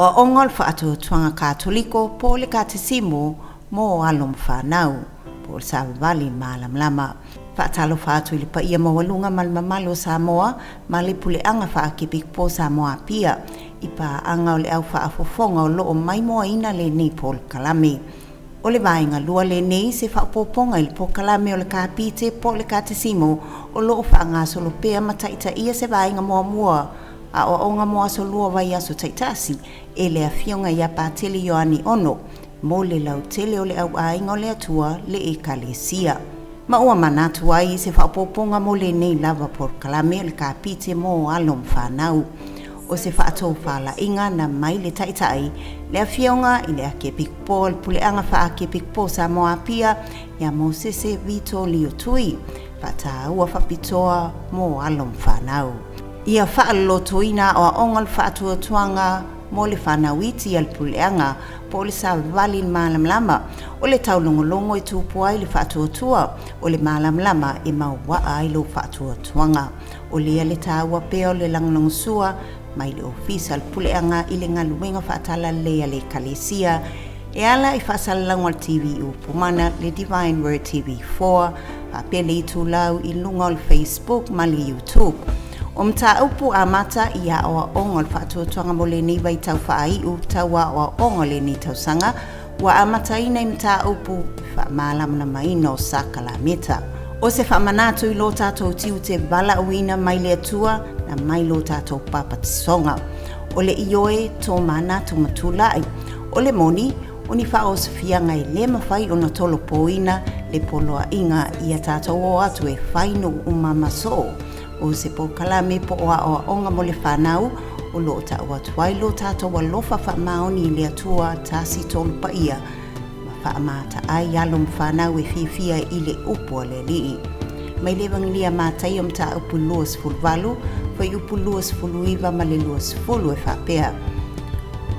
Aoaoga o le Faatuatuaga Katoliko po o le Katisimo mo alo ma fanau, po o le Savavali Malamalama. Faatalofa atu i le paia maualuga ma le mamalu o Samoa ma le Puleaga Faakepikopo o Samoa Apia i paaga o le au faafofoga o lo o maimoaina lenei polokalame. O le vaega lua lenei se faaopoopoga i le polokalame o le Kapite po o le Katisimo o lo o faagasolo pea ma taitaia se vaega muamua aoaoga mo aso lua vaiaso taitasi e le Afioga ia Patele Ioane Ono mo le lautele o le auaiga o le Atua le Ekalesia. Ma ua manatu ai i se faaopoopoga mo lenei lava polokalame o le Kapite mo alo ma fanau. O se faatofalaiga na mai le Taitai, le Afioga i le Akiepikopo o le Puleaga Faakepikopo o Samoa Apia ia Mosese Vito Lio Tui, faataua faapitoa mo alo ma fanau. Ia faalolotoina aoaoga o le faatuatuaga mo le fanau iti a le Puleaga po o le Savavali i le Malamalama, o le taulogologo e tupu ai le faatuatua, o le malamalama e mauaa ai lou faatuatuaga. O lea le taua pea o le lagolagosua mai le Ofisa o le Puleaga i le galuega faatalalelei a le Ekalesia e ala i faasalalauga o le TV Upu Mana, le Divine Word TV4, faapea le itulau i luga o le Facebook ma le YouTube. O mataupu amata i aoaoga o le faatuatuaga mo lenei vaitau faaiu tau aoaoga o lenei tausaga ua amataina i mataupu faamalamalamaina o sakalameta. O se faamanatu i lo tātou tiute valaauina mai le Atua na mai lo tātou papatisoga. O le ioe tō manatu ma tulai. O le moni, o ni faaosofiaga e lē mafai ona tolopoina le poloaiga ia tātou o atu e fai nuu uma ma soo. O se polokalame po o aoaoga mo le fanau o lo o ta'u atu ai lo tātou alofa faamaoni i le Atua tasi tolu paia ma faamata ai alo ma fanau e fiafia i le upu a le Alii. Mai le Evagelia Mataio mataupu 28, fuaiupu 29 ma le 20 e faapea.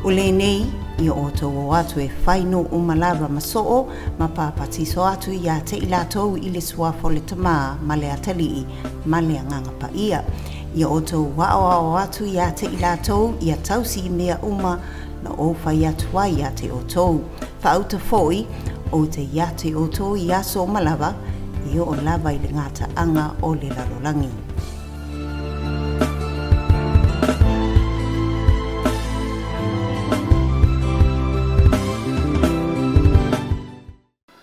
O lenei, ia outou o atu e fai nuu uma lava ma soo ma papatiso atu ia te i latou i le suafa o le Tamā ma le Atalii ma le Agaga Paia. Ia outou aoao atu ia te i latou ia tausi i mea uma na ou fai atu ai ia te outou. Faauta foi, ou te ia te outou i aso uma lava, e oo lava i le gataaga o le lalolagi.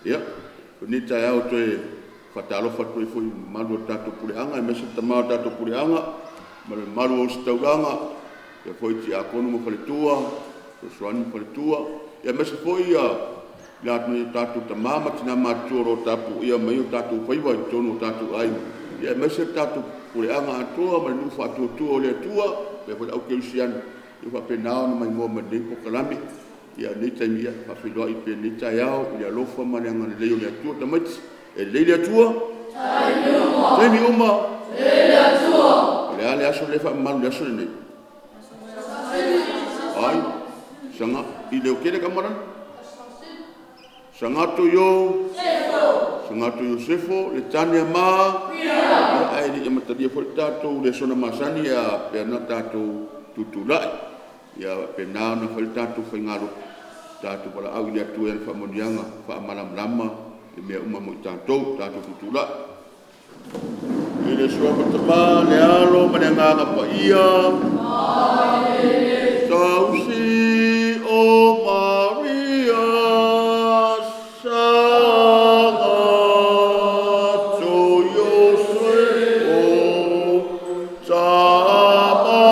Ia, o lenei taeao e toe faatalofa atu ai foi i le mamalu o le tatou puleaga, aemaise le tama o le tatou puleaga ma le mamalu o ositaulaga, faapea foi tiakono ma faletua, fesoasoani ma faletua, aemaise foi nai o tatou tama ma tina matutua o lo o tapuia mai o tatou faiva i totonu o tatou aiga, aemaise le tatou puleaga atoa ma le nuu faatuatua o le Atua faapea foi le au kerisiano ua faapena ona maimoa mai i lenei polokalame. I lenei taimi, e faafeiloai pea i lenei taeao i le alofa ma le agalelei o le Atua. Tamaiti, e lelei le Atua? Taimi uma. Taimi uma. Le Atua. O le a le aso lea e faamamalu i le aso lenei? Ai, i Leokele Tamalani? Sagatoi o Sefo. Iosefo le tane ma Fia. Ae le i amatalia foi le tatou lesona masani a faapea na tatou tutulai ia faapena ona fai le tatou faigalotu, tatou valaau i le Atua i ana faamanuiaga faamalamalama i mea uma mo i tatou. Tatou tutulai. I le Suafa Tama, le Alo ma le Agaga Paia. Tausi o Maria, Sagato Iosefo, Tama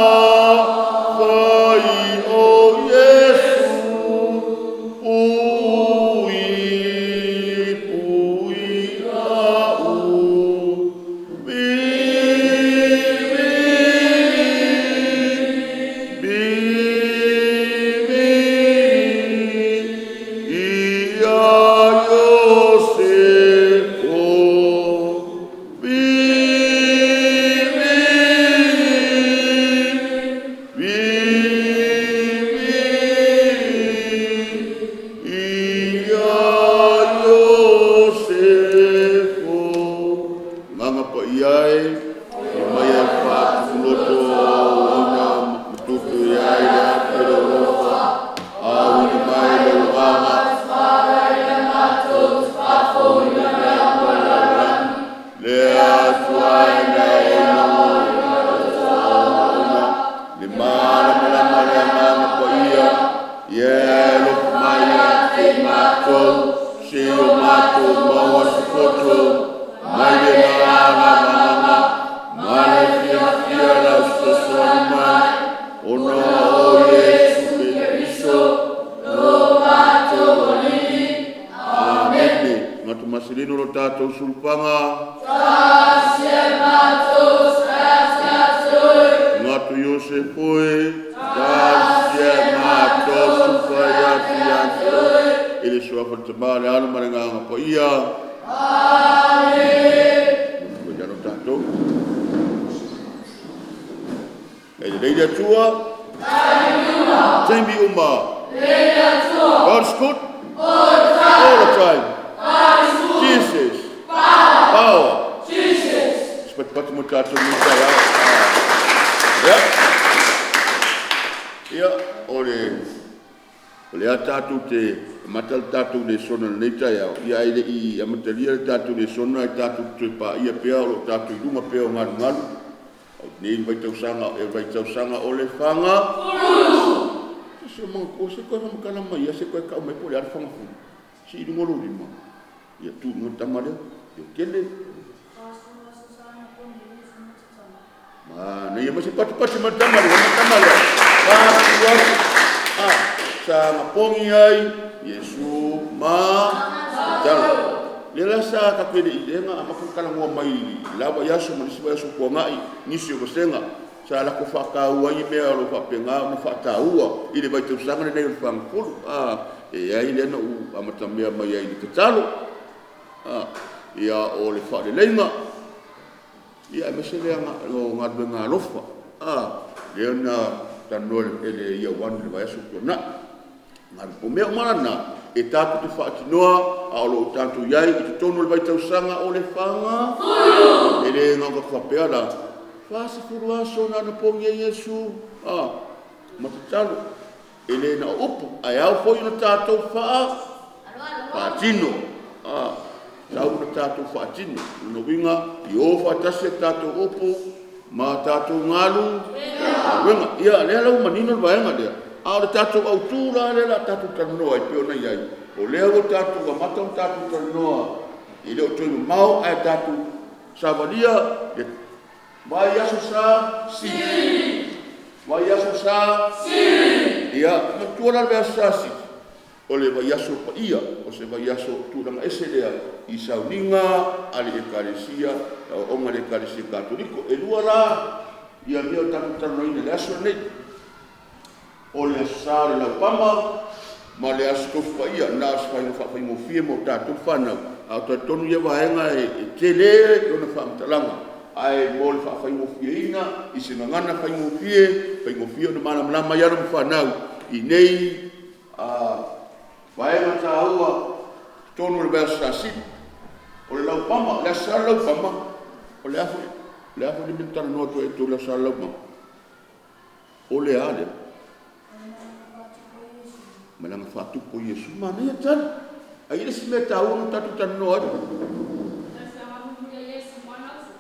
fai o Iesu, Pui pui au, Mi mi mi mi, Ia Iosefo, Mi mi mi mi, Ia Iosefo. Agaga Paia e, fai mai e faatupuloto auauna ma tupu i ai le afi o le alofa. faga. Tasia matou sasiatoi. Ngatu Iosefu e. Tasia matou sufaiatiatoi. I le suafa o le Tama, le Alo ma le Agaga Paia. Amen. Ia tatou. E lelei le Atua. Taimi uma. Lelei le Atua. God is good. All the time. All the time. God is good. Jesus. Power. Power. Jesus. Sepatipati mo tatou ni taeao. Ia. Ia, o le o le a tatou te amata le tatou lesona i lenei taeao, ia ae le i amatalia le tatou lesona e tatou te toe paia pea o lo o tatou i luga pea o galugalu. O nei vaitausaga e vaitausaga o le faga fulu. Se o se koe whamakala mai ia se koe kau mai po le ara whanga fulu. Si i lunga lo lima. Ia tu lunga tama lea. Ia kele. Ma na ia ma se pati pati ma tama lea. Ma tama lea. Pati wasi. Ah, sa ngapongi ai Yesu ma talo. Le la sa ka pele i lenga ama ku kala ngua mai lava yaso ma nisi yaso ku ngai nisi o senga sa la ko fa ka ua i mea lo fa penga ma fa ta ua i le vai tausaga nei o le fangafulu a e ai le na u amata mea mai ai i le tatalo a ia o le faaleleiga ia e mese lea o galuega alofa a lea na tanoa e le ia wan le vaiaso tuanai o mea uma lana e tatou te faatinoa a o loo tatou iai i totonu o le vaitausaga o le faga fulu e le gaga faapea la 40 aso na anapogi ai Iesu a ma tatalo e le na o upu ae ao foi ona tatou faatino a tau na tatou faatino lona uiga i o faatasi a tatou upu ma tatou galu galuega ia lea lau manino le vaega lea a o le tatou autu la lea la tatou talanoa ai pei ona i ai o lea ua tatou amata ona tatou talanoa i le o toe mamao ae tatou savalia le vai aso sa sili vai aso sa sili ia matua la le aso sa sili o le vai aso paia o se vai aso tulaga ese lea i sauniga a le ekalesia o onga le ekalesia katoliko e lua la ia mea o tatou talanoaina le aso lenei o le aso sa o le laupama ma le aso tofu paia na o se faiga faafaigofie mo tatou fanau a o talitonu ia vaega e tele ona faamatalaga ae mo le faafaigofieina i se gagana faigofie faigofie ona malamalama ai alo ma fanau i nei vaega taua totonu o le vaiaso sa sili o le laupama le aso sa o le laupama o le a foi le mea na talanoa atu ai e outou le aso sa o le laupama o le a lea malaga faatupu o Iesu manaia tali ai le isi mea taua na tatou talanoa ai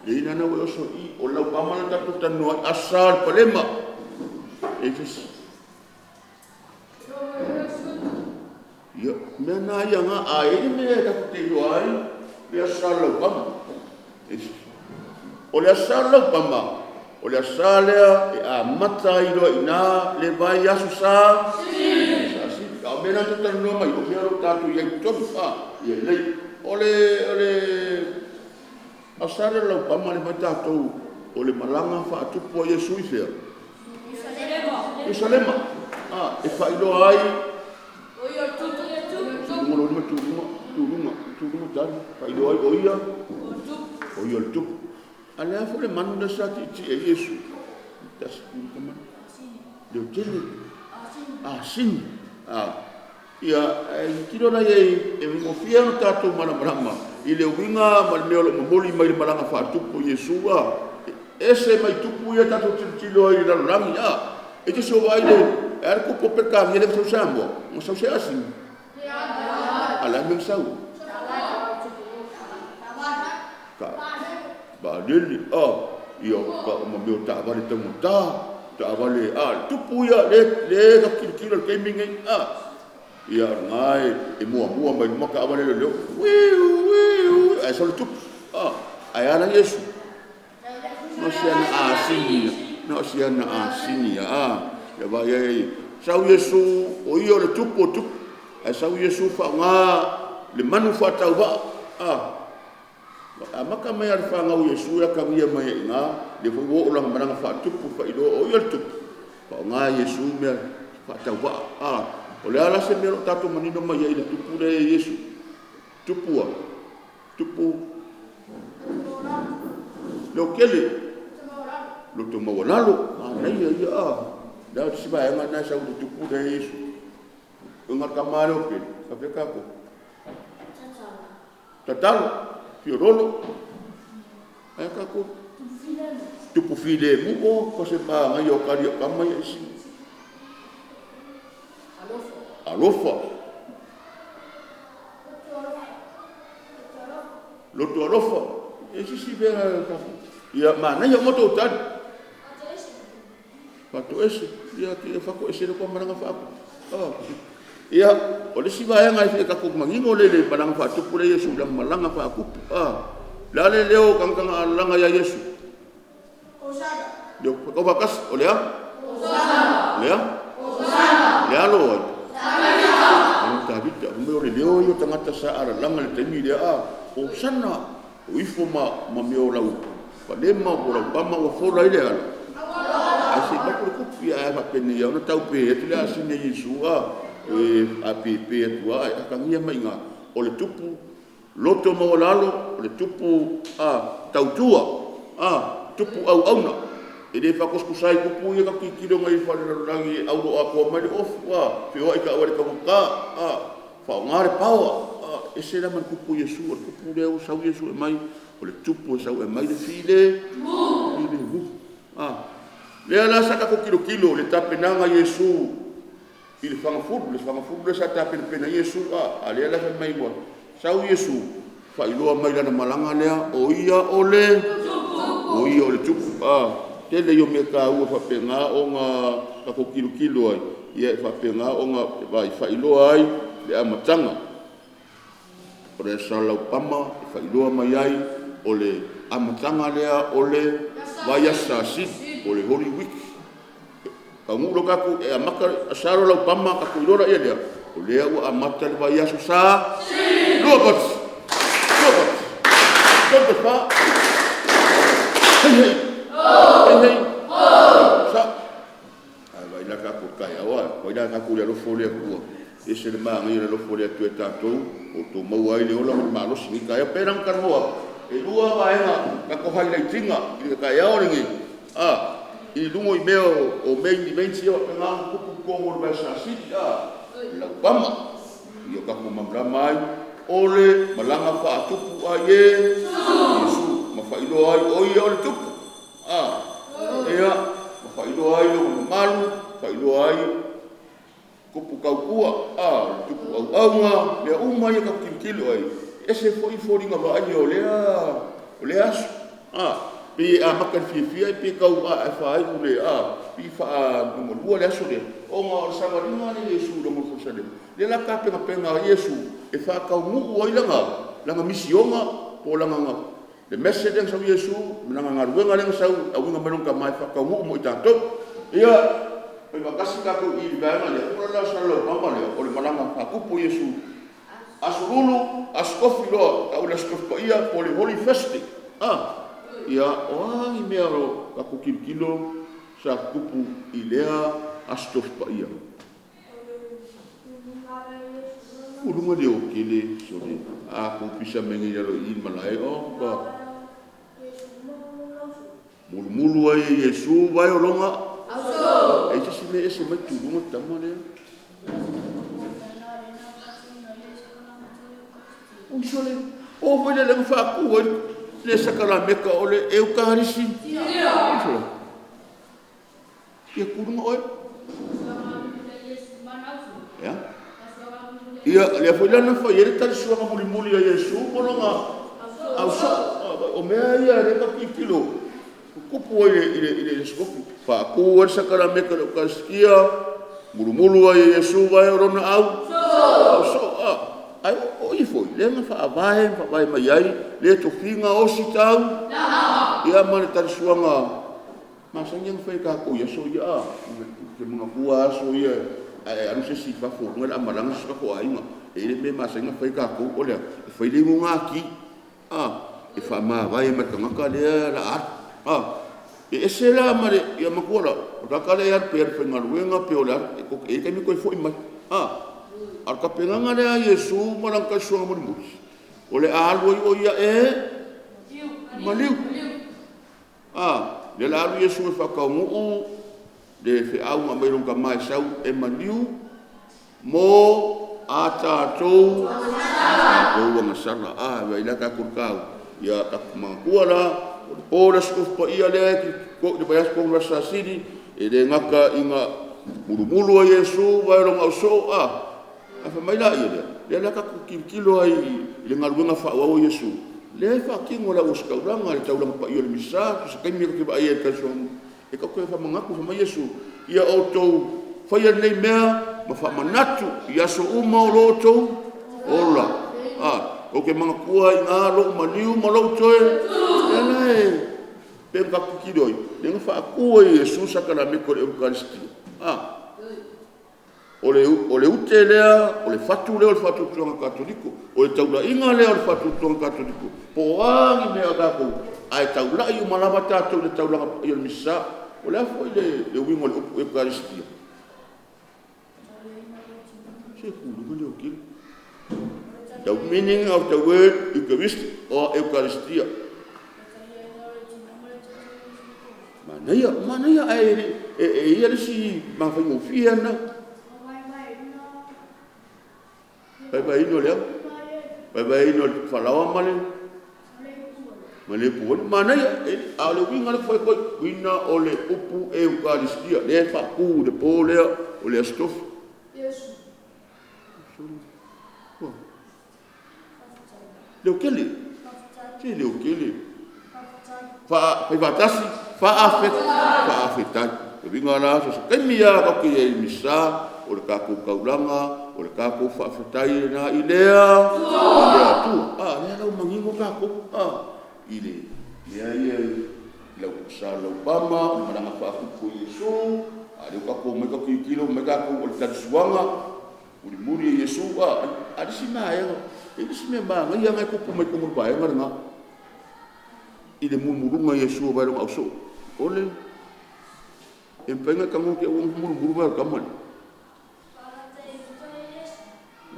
le ina na ua oso i o le laupama na tatou talanoa ai aso sa o le palema e fesi ia mea na ia nga a e le mea tatou te iloa ai le aso sa o le laupama o le aso sa o le laupama o le aso sa lea e amata ai loa i ina le vai aso sa sili a o mea na tatou talanoa mai o mea o lo o tatou i ai i totonu a ia lelei o le aso sa lea o le laupama le mai tatou o le malaga faatupu a Iesu i fea Ierusalema a e faailoa ai tulunga tulunga tulunga tali faailoa ai o ia o le tupu a le a foi le manu na sa tietie ai Iesu tasi tulunga manu leo tele asini a ia e tiro la e ngofia no tatou malamalama i le uiga ma le mea o lo o momoli mai le malaga faatupu o Iesu a ese mai tupu ia tatou tilotilo ai i le lalolagi a e te so vaai le e ala kupu Peretania le sau Samoa ma sau se asini a le a mea sau ka ba lele a ia ka ma mea o taavale taugata taavale a tupu ia le le ka kilokilo le taimi nei a ia ngai e muamua mai luma taavale le leo wiu wiu ai sau le tupu a ai ala Iesu no siana asinia no siana asinia a ia vai ai sau Iesu o ia o le tupu o tupu ai sau Iesu faaaoga le manu faatauvaa a Amata mai lava i le fanau o Iesu e atagia mai ai i ina, lea foi ua oo lana malaga faatupu e faailoa o ia le Tupu, faaaoga e Iesu mea faatauvaa. A, o le a la se mea o lo o tatou manino mai ai i le Tupu lea e Iesu? Tupu a? Tupu leotele, loto maualalo, manaia ia a. Le a le isi vaega lena e sau i le Tupu lea e Iesu? O le tama lea o Pele, faapefea tatou? Tatalo, fiololo, ae tatou? Tupu filemu, o ko se manaia o tali o tama ia isi. Alofa. Loto alofa. E sisi mea ia manaia uma tou tali. Fatoese. Ia fatoese le tou malaga faatupu. Ia, o le isi vaega e fia tatou manino lea i le malaga faatupu lea Iesu i lana malaga faatupu. Le a le leo o tagata na alalaga ia Iesu? Leo faatasi, o le a? O le a? Le alo o ai? Alo o Tavita. O le leo ia o tagata sa alalaga i le taimi lea, Hosana, o ifo ma mea o lau falema po o lau pama ua fola ai le ala. Ae se i mapu le tupu, ia ae faapenei ona tau pe atu le asini e Iesu a, e apepe atu lava, ae atagia mai i ina, o le tupu loto maualalo, o le tupu tautua, tupu auauna. E le faatusatusa ai tupu ia tatou tilotilo nei i faale-lalolagi e auro atoa mai le ofu, feoai i auala taugata, faaaoga le power, e ese la ma le tupu o Iesu. O le tupu lea ua sau Iesu e aumai, o le tupu e sau e aumai le filemu. Lea la sa tatou tilotilo i le tapenaga a Iesu i le fagafulu, le fagafulu lea sa tapenapena ai Iesu, a o lea la fai mai ua sau Iesu faailoa mai lana malaga lea, o ia o le Tupu, o ia o le Tupu. Tele ia o mea taua e faapena ona tatou tilotilo ai, ia e faapena ona faailoa ai le amataga o le Aso Alaupama, e faailoa mai ai o le amataga lea o le vaiaso Sasili po o le Holy Week. E taunuu loa tatou e amata Aso Alaupama ona tatou iloa lea, o lea ua amata le vaiaso Sasili. Lua pati, lua pati, tolu pati fa, hei hei, hei hei, sa. Ae vaai la tatou i le taeao a, vaai la tatou i le alofa o le Atua, e ese le manaia o le alofa o le Atua ia tatou, ua outou maua ai le ola ma le malosi i lenei taeao. E pei la ona talanoa atu, e lua vaega tatou highlight ina i le taeao lenei, i luga i mea o main events ia faapena ona tupu i totonu o le vaiaso Sasili, Laupama. Ia tatou malamalama ai, o le malaga faatupu a Iesu, ma faailoa ai o ia o le Tupu. Ia, ma faailoa ai lona mamalu, faailoa ai tupu tautua, le tupu auauna, mea uma ia tatou tilotilo ai, e ese foi foliga vaaia o lea aso. Pei e amata i le fiafia ae pei e tau e faaiu i le pei e faalua le aso lea, ona o le savaliga lea a Iesu i luga o le falasaleva, lea la tapenapena ai Iesu e faataunuu ai lana misiona po o lana le message lea na sau ai Iesu ma lana galuega lea na sau auina mai lona Tama e faataunuu mo i tatou. Ia, fai faatasi tatou i le vaega lea, ona oo lea o le Aso Alaupama lea, o le malaga faatupu o Iesu, Aso Lulu, Aso Tofi loa, tau o le Aso Tofi Paia po o le Holy Thursday. Ia, o a ni mea o tatou tilotilo sa tutupu i lea Aso Tofi Paia? Uluga leotele, sole, a tou pisa mai nei i lalo i i le malae, o ka mulumulu ai e Iesu vae o lona e i se isi mea ese mai tuluga le tama lea. Ui sole, o foi le lega faatu ai le sakalameta o le Eukarisi. Ui sole, ia tuluga oe. Ia, ia lea foi la na fai ai le talisuaga mulimuli a Iesu ma lona ausoo. O mea ia lea tatou te tilotilo tutupu ai i le Aso Tofi. Faatu ai le sakalameta o le Eukarisitia, mulumulu ai e Iesu vae o lona ausoo. Ae o i foi lea na faavae mai ai le tofiga osi tau ia ma le talisuaga masani ona fai e tatou i aso ia. Ou te manatua aso ia ae alu se isi i fafo o le a malaga se isi o tatou aiga. E i ai le mea masani ona fai e tatou o le a? E fai le inugati. e faamavae ma le tagata lea la a alu. E ese la ma le… Ia manatua la, o le tagata lea e alu pe alu e faigaluega pe o le a, e i ai taimi e toe foi mai. A o le tapenaga lea a Iesu ma lana tausoga mulimuli, o le a alu ai o ia e maliu. Lea la a alu Iesu e faataunuu le feau na aumai lona Tama e sau e maliu mo a tatou agasala. A, vaai la tatou i le taua? Ia tatou manatua la, o le po o le Aso Tofi Paia lea i le vaiaso talu mai le Aso Sa sili, e le gata ina mulumulu ai Iesu ma vae o lona ausoo, a, ae fai mai laia, lea la tatou te tilotilo ai i le galuega faaauau a Iesu, lea e faatino e le au ositaulaga i le taulaga paia o le Misa, so o se taimi lava ta te vaai ai i le tatou toe faamanatu. Fai mai Iesu, “Ia outou faia lenei mea ma faamanatu i aso uma o lo o outou ola.” Tou te manatua ai i ina lou maliu ma lou toe… O lea la e pei ona tatou tilotilo ai, lea na faatu e Iesu le sakalameta o le Ekalesia. O le ute lea, o le fatu lea o le faatuatuaga Katoliko, o le taulaiga lea o le faatuatuaga Katoliko, po o a ni mea a tatou, ae taulai uma lava tatou i le taulaga paia o le Misa. O le a foi le uiga o le upu Ekalesia? Se pulega Leotele. The meaning of the word Eucharist or Eucharistia. Manaia, manaia ae e i ai le isi mea faigofie lava lena. Vaevaeina o le a? Vaevaeina o le falaoa ma le ipuvai. Manaia, a o le uiga lea ou te fai atu ai, uiga o le upu Ekalesia lea e faatu i le po lea o le Aso Tofi. Leotele, se Leotele, fai faatasi, faafetai. O lona uiga la, so o se taimi lava tatou te i ai i le Misa, o le tatou taulaga, o le tatou faafetai lena i le Atua. A lea la ua manino tatou i le mea ia i le sa o le laupama, o le malaga faatupu o Iesu, a o lea ua tatou omai tatou tilotilo omai tatou o le tali suaga mulimuli e Iesu. A o le isi vaega, e i ai le isi mea manaia lena e tupu mai totonu o le vaega lena i le mulumuluga o Iesu e vae o lona ausoo. O le e mafai ona e tago atu i ai aua ne i mulumulu vae o le tama lea.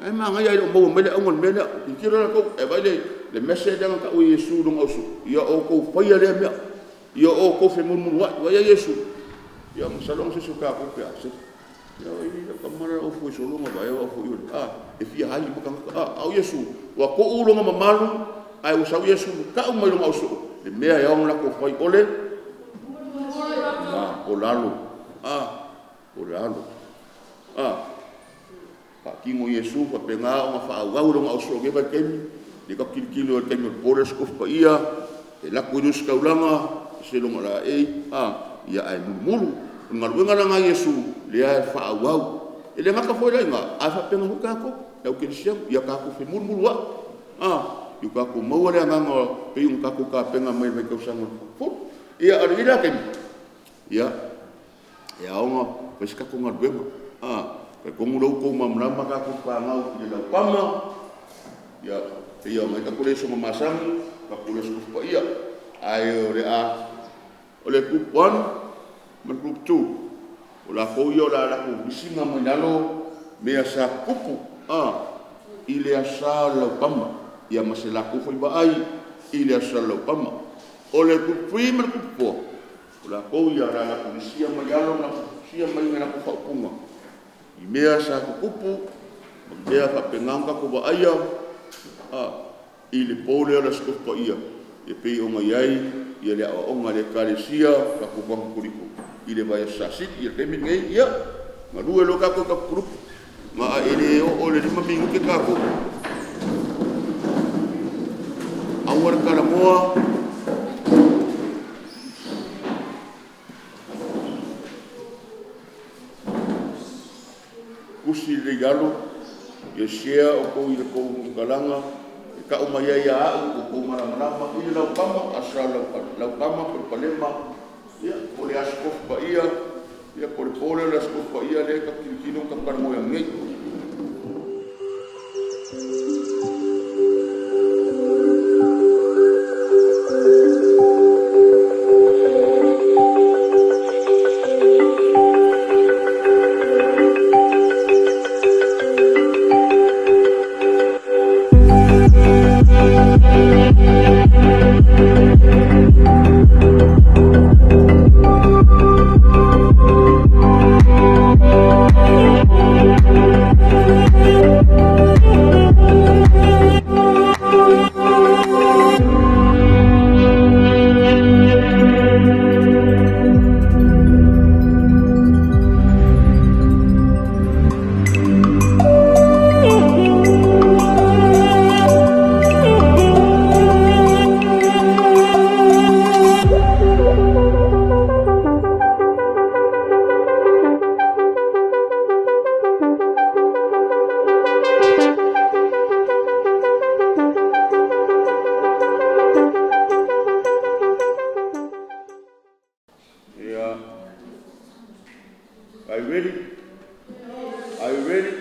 Ae manaia ae le o maua mai le auga o le mea lea. Tilotilo la outou, ae vaai le message lea na tau e Iesu i lona ausoo, ia outou faia lea mea, ia outou femulumuluai. Vaai ia Iesu, ia masalo ana o se isi o tatou pe a, se oi lau tama la e ofo solo ona vae au foi e fia ai uma tagata. A o Iesu, ua tuu lona mamalu ae ua sau Iesu ua tau mai lona ausoo le mea e ao ona latou fai, o le o lalo, o lalo. Faatino e Iesu, faapena ona faaauau e lona ausoo i lenei vaitaimi. Lea tatou te tilotilo i le taimi o le po lea o le Aso Tofi Paia e lako i le ositaulaga, ese lona laei, ae mulumulu. O le galuega la lena a Iesu lea e faaauau. E le gata foi la i ina, ae faapena foi tatou le au kerisiano, ia tatou femulumuluai, ia tatou maua le agaga e pei ona tatou tapena mai le tausaga fou. Ia, a o lenei la taimi, ia, e ao ona fai se tatou galuega. E talitonu o lea ua outou malamalama tatou fanau i le laupama, e pei ona i ai tatou lesona masani tatou Aso Tofi Paia. Ae o le a… O le Group 1 ma le Group 2, o latou ia o le a latou list ina mai lalo mea sa tutupu i le Aso Sa o le Laupama, ia ma se latou foi vaai i le Aso Sa o le Laupama. O le Group 3 ma le Group 4, o latou ia o le a latou lisia mai lalo ma latou lisia mai a latou faaupuga i mea sa tutupu ma mea faapena ona tatou vaaia i le po lea o le Aso Tofi Paia e pei ona i ai le aoaoga a le Ekalesia tatou Katoliko i le vaiaso Sa sili. Ia, o le taimi lenei, ia galue loa tatou i tatou kulupu, ma e le oo i le 5 minute tatou. Aua le talanoa. Tusi lelei i lalo, ia share outou i a outou faamatalaga e tau mai ai ia au ua outou malamalama i le laupapa, Aso Sa o le Laupama Palepalema, po o le Aso Tofi Paia, po o le po lea o le Aso Tofi Paia lea tatou te tilotilo ma tatou talanoa ai nei. you ready? Yes. Are you ready?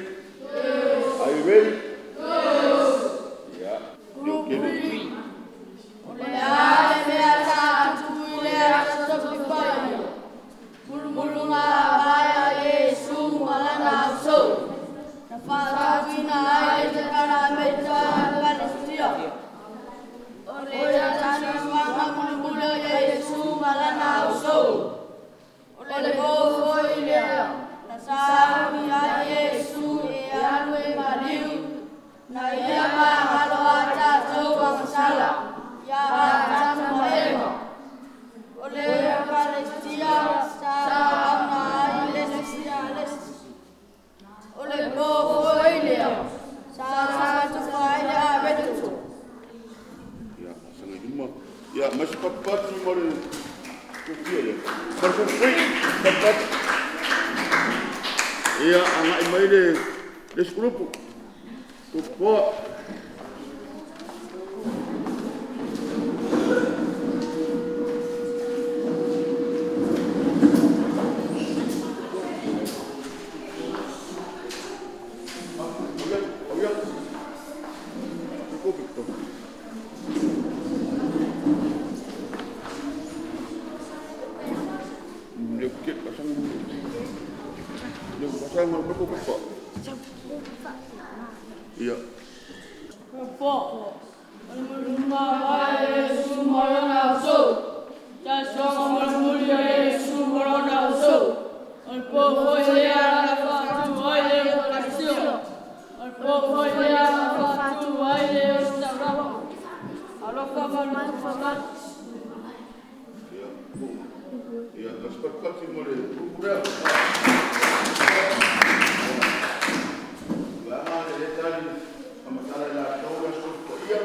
Yes. Are you ready? Yes. Yeah. Group 3. O le a le mea sa atu i le aso Tofipaia. Mulumulunga vaea Iesu ma lana ausou. Na faatuina ai le sakaramenta a Ekalesia. O le taliuaga mulimuli o Iesu ma lana ausou. O le po foi lea na sauni ai Iesu e alu e maliu, na ia magalo a tatou agasala ia Atamu ma Eva. O le Ekalesia sa auauna ai le isi le isi. O le po foi lea sa faatufa ai le Aveto. Ia, asaga i luma. Ia, mai se patupatu ma le tofia lea. Ma le fofoi, patupatu. Ia, agai mai le le isi kulupu. Kulupu poa. Auia, auia. Kopi to. Le ke pasang. Le pasang ma ko ko. Ia. Group 4. O le mulumulunga vaea Iesu ma lana ausou. Tasuaga mulimuli o Iesu ma lona ausou. O le po foi lea na faatu ai le Ekalesia. O le po foi lea na faatu ai le Ositaulaga. Alofa malu Ia. Ia, ma se patupatu mo le kulupu lea. Vaega le le tali amatala i latou le aso paia.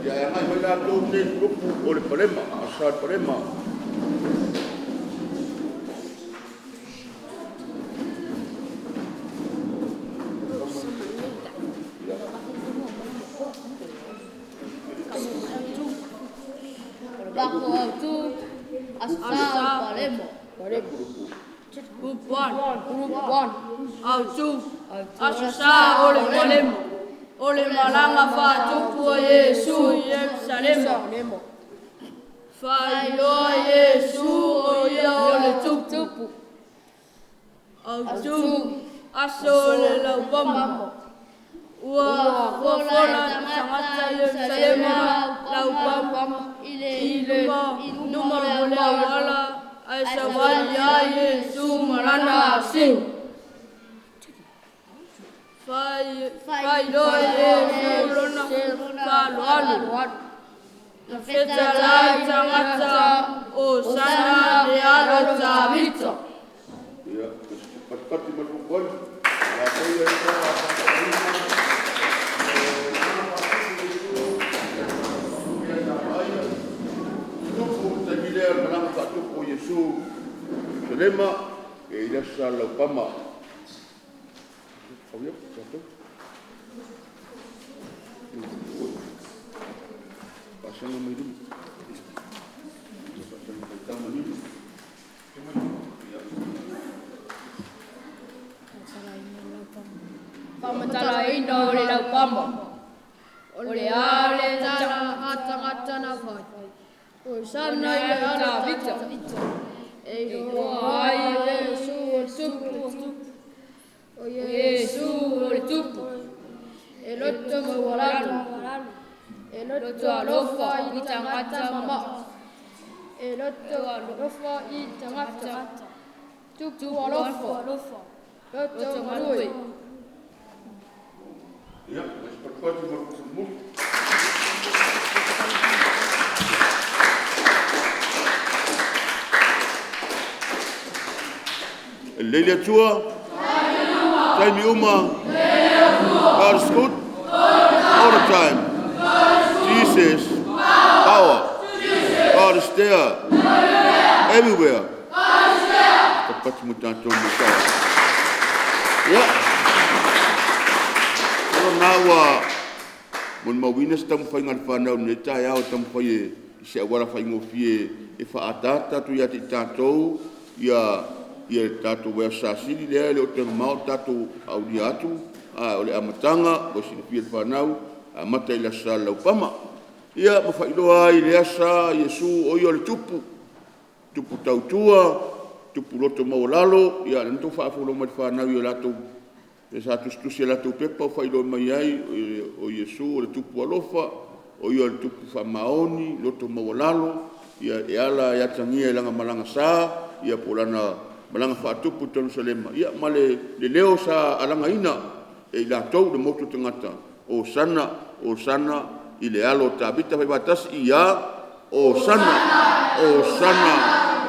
Ia e agai mai latou nei kulupu o le Palema, asa le Palema. Ia. O le Pako Autu, Aso Sa o le Palemo. Group 1, Group 1, Autu, Aso Sa o le Palemo. O le malaga faatupu a Iesu i Ierusalema. Faailoa Iesu o ia o le Tupu. Autu, aso o le laupama. Ua fofola tagata i Ierusalema laupama i luma o le auala ae savali ai Iesu ma lana asiga. Faailoa Iesu lona faaaloalo. Na fetalai tagata Hosana le alo o Tavita. Ia, ma se patupatu mo le kulupu alu. Latou ia e sa Tupu taimi lea o le malaga faatupu o Iesu Ierusalema e i le aso Sa Laupama. Auia, tatou. Faasaga mai luma. Faasaga mai tama nino. Ia. Faamatalaina o le laupama. O le a le tala a tagata na fai. Hosana i le Tavita. E iloa ai Iesu o le Tupu. O Iesu o le Tupu. E loto maualalo. E loto alofa i tagata mamaa. E loto alofa i tagata. Tupu alofa. Loto galue. Ia, ma se patupatu mo le kulupu mulimuli. E lelei le Atua? Taimi uma? God is good? All the time. Jesus, power. God is there. Everywhere. Patupatu mo tatou mo taua. Ia. O na ua molimauina se taumafaiga a le fanau i lenei taeao e taumafai e i se auala faigofie e faaataata atu ia te i tatou ia le tatou vaiaso Sa Sili lea e le o toe mamao o tatou aulia atu. A o le amataga mo le silafia e le fanau, e amata i le Aso Sa i le Laupama. Ia ma faailoa ai i lea Sa Iesu o ia o le Tupu, Tupu tautua, Tupu loto maualalo. Ia lea na outou faafofoga mai i le fanau i latou mea sa tusitusi i a latou pepa o faailoa mai ai o Iesu o le Tupu alofa, o ia o le Tupu faamaoni, loto maualalo. E ala e atagia i lana malaga sa po o lana malaga faatupu i Jerusalema ma le leo sa alagaina e i latou le motu o tagata, Hosana, Hosana i le Alo o Tavita. Fai faatasi, ia Hosana, Hosana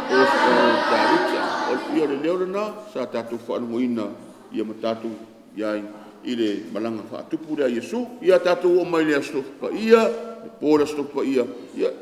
i le Alo o Tavita. Ia o le leo lena sa tatou faalogoina ma tatou i ai i le malaga faatupu lea a Iesu. Ia tatou oo mai le Aso Tofi Paia, le po o le Aso Tofi Paia,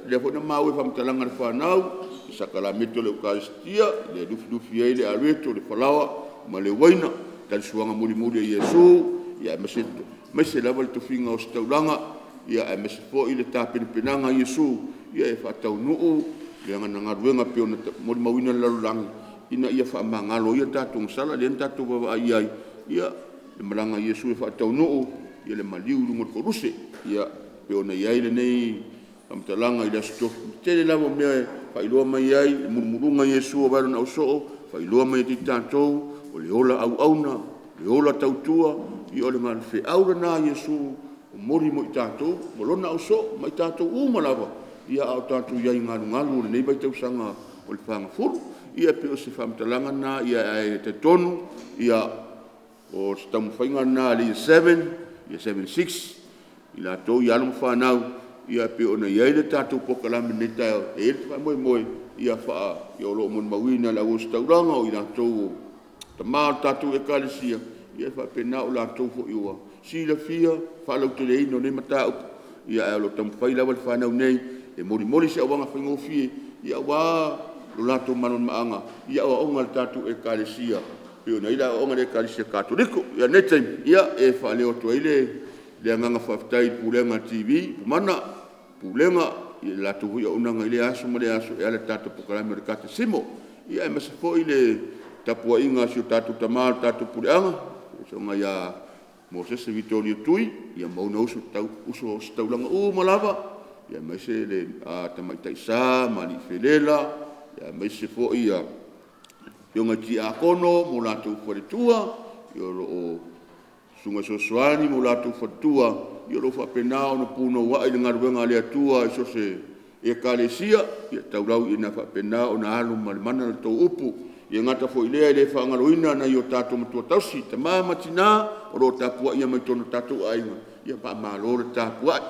lea foi na maua i faamatalaga a le fanau le sakalameti o le Ekalesia lea e lufilufi ai le areto, le falaoa ma le uaina, talisuaga mulimuli a Iesu aemaise lava le tofiga o ositaulaga aemaise foi le tapenapenaga a Iesu e faataunuu lana galuega e pei ona molimauina i le lalolagi ina ia faamagalo ai o tatou sala lea na tatou vaavaai i ai i le malaga a Iesu e faataunuu le maliu i luga o le Koluse. E pei ona i ai lenei faamatalaga i le Aso Tofi, o le tele lava o mea e faailoa mai ai le mulumuluga o Iesu e vae o Lona ausoo, faailoa mai ia i tatou o le ola auauna, o le ola tautua, ia o le feau lena a Iesu e momoli mo i tatou ma Lona ausoo ma i tatou uma lava a o tatou i ai i galugalu o lenei vaitausaga o le fagafulu. Ia pei o se faamatalaga lena ae talitonu o se taumafaiga lena a le Year 7, Year 7,6 i latou ia alo ma fanau e pei ona i ai le tatou polokalame i lenei taeao. E i ai le faamoemoe o lo o molimauina e le au ositaulaga o i latou o tama o le tatou Ekalesia, e faapena o latou foi ua silafia le faalauteleina o nei mataupu. Ae o lo o taumafai lava le fanau nei e molimoli se auala faigofie aua lo latou malamalamaaga i aoaoga a le tatou Ekalesia e pei ona i ai aoaoga a le Ekalesia Katoliko. I lenei taimi e faaleo atu ai le agaga faafetai i le Pulega TV Mana, Pulega i le latou foi auaunaga i lea aso ma lea aso e ala i le tatou Polokalame o le Kakasimo. Aemaise foi le tapuaiga a si o tatou Tama o le tatou Puleaga le Fetalaiga ia Mosese Vitoria Tui ma ona uso ositaulaga uma lava, aemaise le Tamaitai Sa ma Alii Felela, aemaise foi Afioga i Tiakono ma o latou faletua, o lo o Susuga i Fesoasoani ma o latou faletua o lo o faapena ona punouai i le galuega a le Atua i so o se Ekalesia. Ia taulau ina faapena ona alo ma le mana la outou upu. E le gata foi i lea e le faagaloina nai o tatou matua tausi, tama ma tina o lo o tapuaia mai totonu o tatou aiga, ia faamalo le tapuai.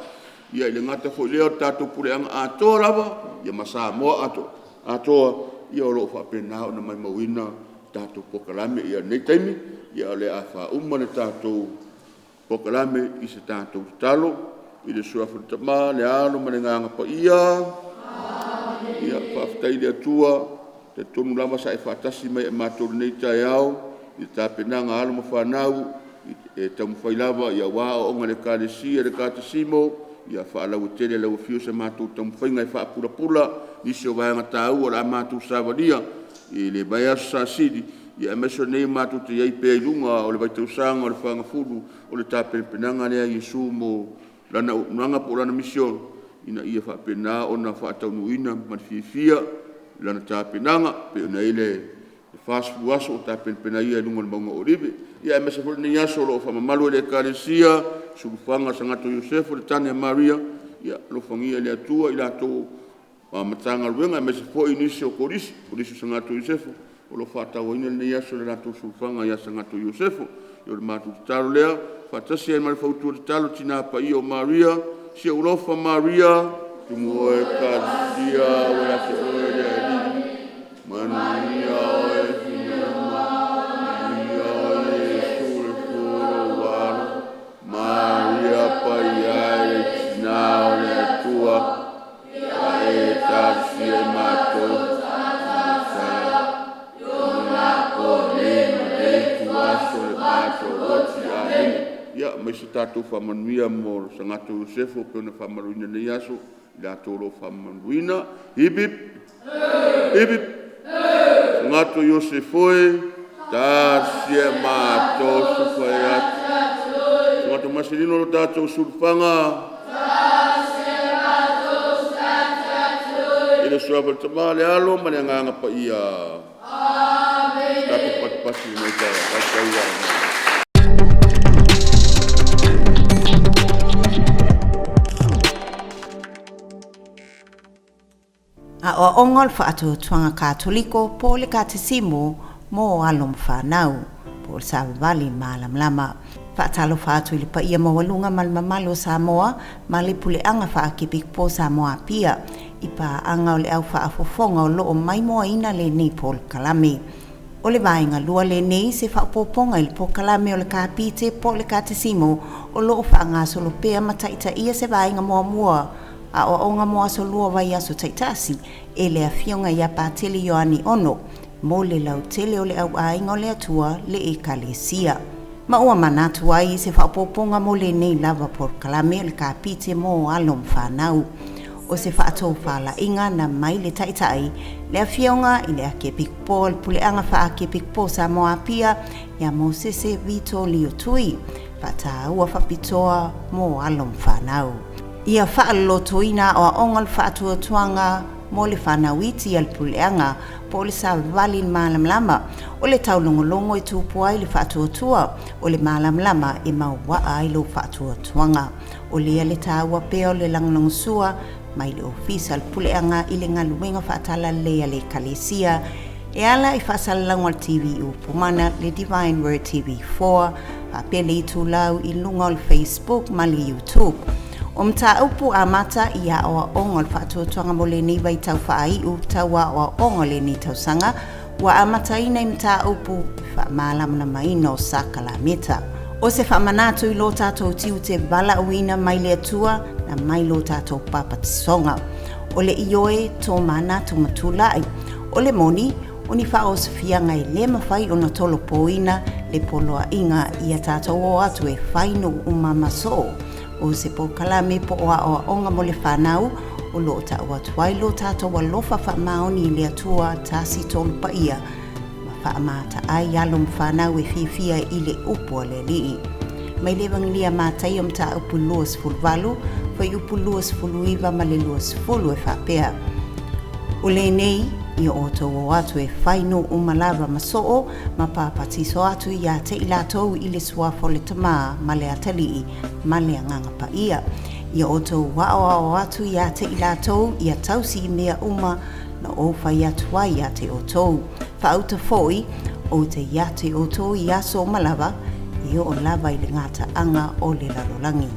E le gata foi i lea o le tatou puleaga atoa lava ma Samoa atoa o lo o faapena ona molimauina tatou polokalame. I lenei taimi o le a faauma le tatou polokalame i se tatou tatalo i le Suafa o le Tama, le Alo ma le Agaga Paia. Amene. Ia faafetai i le Atua, e talitonu lava sa e faatasi mai ma matou i lenei taeao i tapenaga a alo ma fanau e taumafai lava aua aoaoga a le Ekalesia, le Kakasimo. Ia faalauaitele i lau afio sa matou taumafaiga e faapulapula nisi o vaega taua o le a matou savalia i le vaiaso Sa Sili, aemaise o lenei matou te i ai pea i luga o le vaitausaga o le Fagafulu o le tapenapenaga lea a Iesu mo lana auaunaga po o lana misione ina ia faapena ona faataunuuina ma le fiafia lana tapenaga e pei ona i ai le 40 aso o tapenapena ai Ia i luga o le mauga o Olive. Aemaise foi lenei aso o lo o faamamalu e le Ekalesia sulufana o le Sagatå Iosefa, le tane a Maria. Ia alofagia e le Atua i latou Matagaluega aemaise foi nisi o Kolisi, Kolisi o Sagatå Iosefa o lo o faatauaina lenei aso i le latou sulufana ia Sagatå Iosefa. O le matou tatalo lea faatasi ai ma le fautua tatalo a Tina Paia o Maria. Si ou alofa Maria, tumu oe Ekalesia ua ia te oe le Alii, manuia oe Filiona, manuia oe Iesu le fua o lou Alo, Maria Paia e le Tina o le Atua, ia e talosia i matou tagata faanaponei ma lenei ituaso o le matou oti. Amene. Ia aumai se tatou faamanuia mo le Sagatå o Iosefu e pei ona faamamaluina i lenei aso, i latou o lo o faamamaluina. Hip hip. Hip hip. Susuga o Iosefo e, tasi e matou fai atu. Susuga Tomaselino lo tatou sulufaga, i le suafa o le Tama, le Alo ma le Agaga Paia. Amene. Tatou patipati i lenei taeao. Faafetai ua Aoaoga o le Faatuatuaga Katoliko po o le Katesimo mo alo ma fanau, po o le Savavali Malamalama. Faatalofa atu i le paia maualuga ma le mamalu o Samoa ma le Puleaga Faakepikopo o Samoa Apia i paaga o le au faafofoga o lo o maimoaina lenei polokalame. O le vaega lua lenei se faaopoopoga i le polokalame o le Kapite po o le Katesimo o lo o faagasolo pea ma taitaia se vaega muamua aoaoga mo aso lua vaiaso taitasi e le Afioga ia Patele Ioane Ono mo le lautele o le auaiga o le Atua le Ekalesia. Ma ua manatu ai i se faaopoopoga mo lenei lava polokalame o le Kapite mo alo ma fanau. O se faatofalaiga na mai le Taitai, le Afioga i le Akiepikopo o le Puleaga Faakepikopo o Samoa Apia ia Mosese Vito Lio Tui, faataua faapitoa mo alo ma fanau. Ia faalolotoina aoaoga o le faatuatuaga mo le fanau iti a le Puleaga po o le Savavali Malamalama, o le taulogologo e tupu ai le faatuatua, o le malamalama e mauaa ai lou faatuatuaga. O lea le taua pea o le lagolagosua mai le Ofisa o le Puleaga i le galuega faatalalelei a le Ekalesia e ala i faasalalauga o le TV Upu Mana, le Divine Word TV 4, faapea le itulau i luga o le Facebook ma le YouTube. O mataupu amata i aoaoga o le faatuatuaga mo lenei vaitau faaiu tau aoaoga o lenei tausaga ua amataina i mataupu faamalamalamaina o sakalameta. O se faamanatu i lo tatou tiute valaauina mai le Atua na mai lo tatou papatisoga. O le ioe tō manatu ma tulai. O le moni, o ni faaosofiaga e lē mafai ona tolopoina le poloaiga ia tatou o atu e fai nuu uma ma soo. O se polokalame po o aoaoga mo le fanau o lo o ta'u atu ai lo tatou alofa faamaoni i le Atua tasi tolu paia ma faamata ai alo ma fanau e fiafia i le upu a le Alii. Mai le Evagelia Mataio mataupu 28, fuaiupu 29 ma le 20 e faapea. O lenei, ia outou o atu e fai nuu uma lava ma soo ma papatiso atu ia te i latou i le suafa o le Tama ma le Atalii ma le Agaga Paia. Ia outou aoao atu ia te i latou ia tausi i mea uma na ou fai atu ai ia te outou. Faauta foi, ou te ia te outou i aso uma lava, e oo lava i le gataaga o le lalolagi.